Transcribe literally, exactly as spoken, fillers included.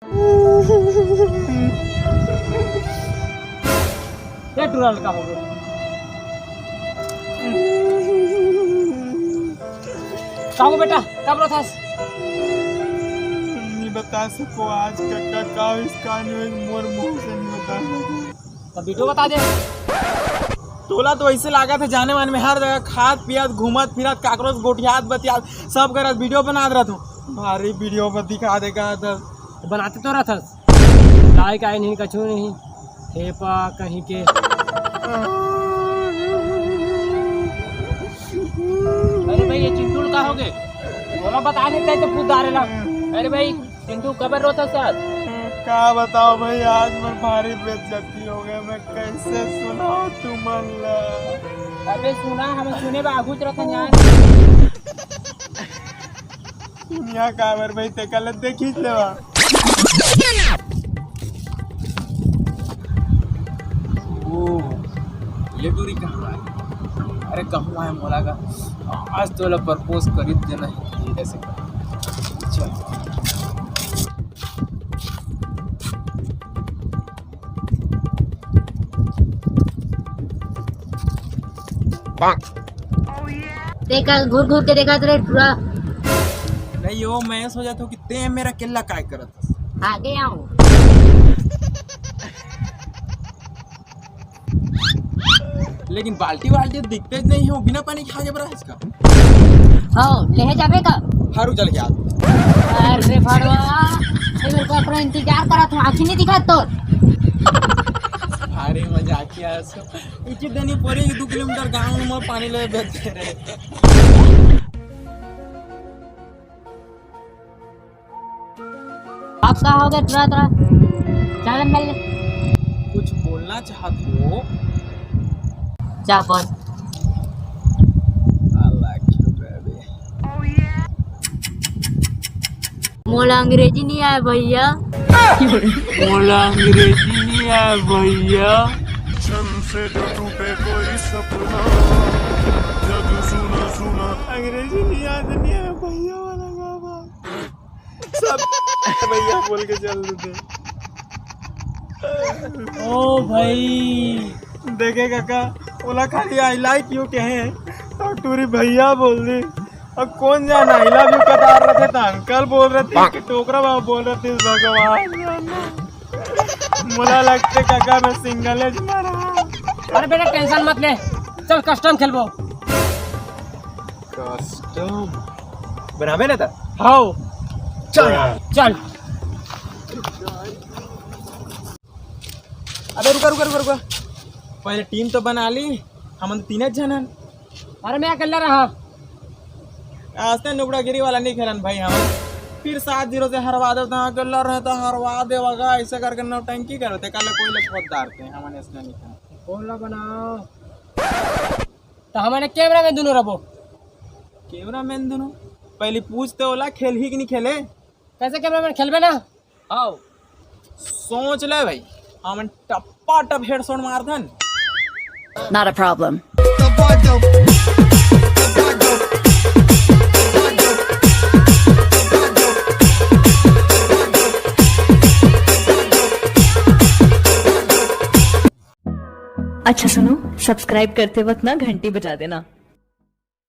ये टूरा लड़का हो गया। का हो बेटा, कब रो था? नहीं बता सको आज का, का, का इसका नहीं मोर मुंह से नहीं बता सको। तो वीडियो बता दे। तोला तो ऐसे लागत हे जाने मन में हर जगह खात पियत घूमत फिरत काकरो से गोठियात बतियात सब करत वीडियो बनात रहत हो। भारी वीडियो में दिखा देगा तो बनाते तो रहत हस। काय काय नहीं कछु नहीं। हेपा कहीं के। अरे भाई ये चिंटू का हो गए? बोला बता देते तो खुद आ रहे ना। अरे भाई चिंटू कबर रोता साथ। का बताओ भाई, आज मोर भारी बेइज्जती हो गया, मैं कैसे सुनाओ तुमन ला। अबे सुना, हम सुने बा आगुच रखन यार। दुनिया काबर भाई ते कल देखी लेवा। ओ, ये टूरी कहाँ है? अरे कहूँ है मोला का, आज तो ला प्रपोज करी देना ही ऐसे कर। चल। देखा, घूर घूर के देखा तेरे टूरा। नहीं हो, मैं सोचा था कि ते मेरा किल्ला काय करत हस। आगे आओ। लेकिन बाल्टी वाल्टी दिखते नहीं हो, बिना पानी के आगे बढ़ा इसका। हो, ले जाबे का? हारू चल गया। अरे भड़वा, ये मेरे को अपना इंतजार करा, तू आँखी नहीं दिखा तो। अरे मजाकिया। इतनी देनी पड़ी दो किलोमीटर गांव में पानी ले बैठते रहे। अब का हो गया टूरा तोरा? चल मिल ले। कुछ बोलना चाहत हो? जा बोल। I like you, baby। मोला अंग्रेजी नहीं आए भैया। मोला अंग्रेजी नहीं आए भैया। अंग्रेजी नहीं आए, नहीं आए भैया वाला गाना। सब भैया बोल के चल देते। ओ भाई। देखे काका, ओला खाली I like you कहे, तो टूरी भैया बोल दी। अब कौन जाना, I love you कतार रहे थे, तो अंकल बोल रहे थे कि टोकरा बाबा बोल रहे थे, भगवान जाना। मोला लगते काका मैं सिंगल एज मरा। अरे बेटा टेंशन मत ले, चल कस्टम खेलबो। कस्टम बनाबे ना त? हाओ। चल, चल। अबे रुका, रुका, रुका, रुका। पहले टीम तो बना ली, हमन तीन झन हन। अरे मैं अकेला रहा। आज तक नुकड़ागिरी वाला नहीं खेलन भाई हम। फिर सात जीरो से हरवा देते हैं, अकेला रहता हरवा देवागा, ऐसे करके नौटंकी करते, कल कोई ले खोद डारते हैं, हमन ऐसा नहीं खेलन। बोल ना बनाओ। तो हमन कैमरा मैन दोनों रहो। कैमरा मैन दोनों? पहले पूछ तो ओला, खेल ही कि नहीं खेले? कैसे कैमरा मैन खेलबे ना? आओ। सोच ले भाई, हमन टप्पा टप हेडशॉट मारथन। Not a problem। अच्छा सुनो, सब्सक्राइब करते वक्त ना घंटी बजा देना।